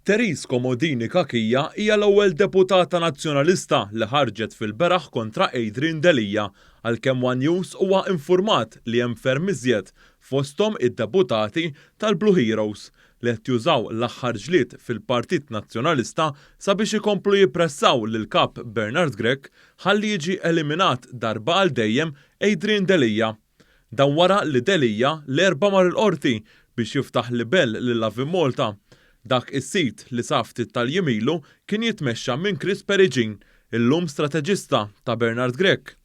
Therese Comodini Cachia hija l-ewwel deputata Nazzjonalista li ħarġet fil-beraħ kontra Adrian Delia, għalkemm one News huwa infurmat li hemm ferm iżjed, fosthom id-deputati tal-Blue Heroes, li qed jużaw l-aħħar ġlied fil-Partit Nazzjonalista sabiex ikomplu jippressaw lill-Kap Bernard Grech ħalli jiġi eliminat darba għal dejjem Adrian Delia. Dan wara li Delia l-Erbgħa mar il-Qorti biex jiftaħ libell lil Lovin Malta, dak is-sit li sa ftit tal-jiem ilu kien jitmexxa minn Chris Peregin, illum strateġista ta' Bernard Grech.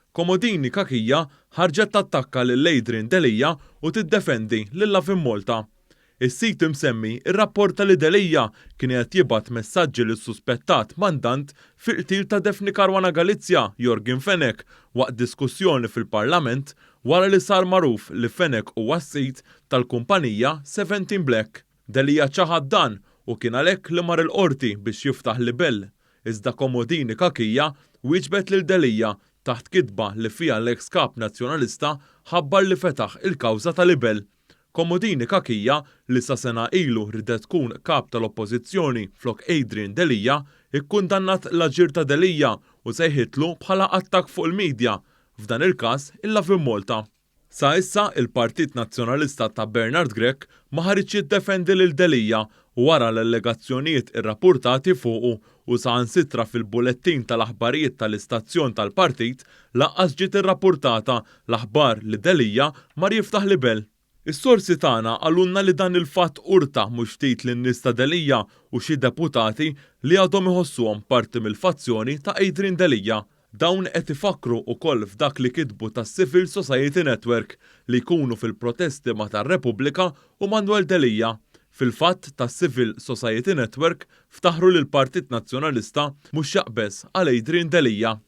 Comodini Cachia ħarġet tattakka lil Adrian Delia u tiddefendi lil Lovin Malta. Is-sit imsemmi rrapporta li Delia kien qiegħed jibgħat messaġġi lis-suspettat mandant fil-qtil ta' Daphne Caruana Galizia, Yorgen Fenech, waqt diskussjoni fil-Parlament wara li sar magħruf li Fenech huwa s-sid tal-kumpanija Seventeen Black. Delia ċaħad dan u kien għalhekk li mar il-Qorti biex jiftaħ libell. Iżda Comodini Cachia wieġbet lil Delia taħt kitba li fiha l-eks Kap Nazzjonalista ħabbar li fetaħ il-kawża ta' libell. Comodini Cachia, li sa sena ilu ridet tkun Kap tal-Oppożizzjoni flok Adrian Delia, ikkundannat l-aġir ta' Delia u sejħitlu bħala attakk fuq il-media, f'dan il-każ il-Lovin Malta. Sa issa, il-Partit Nazzjonalista ta' Bernard Grech ma ħariġx jiddefendi lil Delia wara l-allegazzjonijiet irrappurtati fuqu u saħansitra fil-bulettin tal-aħbarijiet tal-istazzjon tal-partit lanqas ġiet irrappurtata l-aħbar li Delia mar jiftaħ libell. Is-sorsi tagħna qalulna li dan il-fatt urta mhux ftit lin-nies ta' Delia u xi deputati li għadhom iħossuhom parti mill-fazzjoni ta' Adrian Delia. Dawn qed ifakkru ukoll f'dak li kitbu tas-Civil Society Network li jkunu fil-protesti ma' tar-Repubblika u Manuel Delia. Fil-fatt, tas-Civil Society Network ftaħru li l-Partit Nazzjonalista mhux jaqbeż għal Adrian Delia.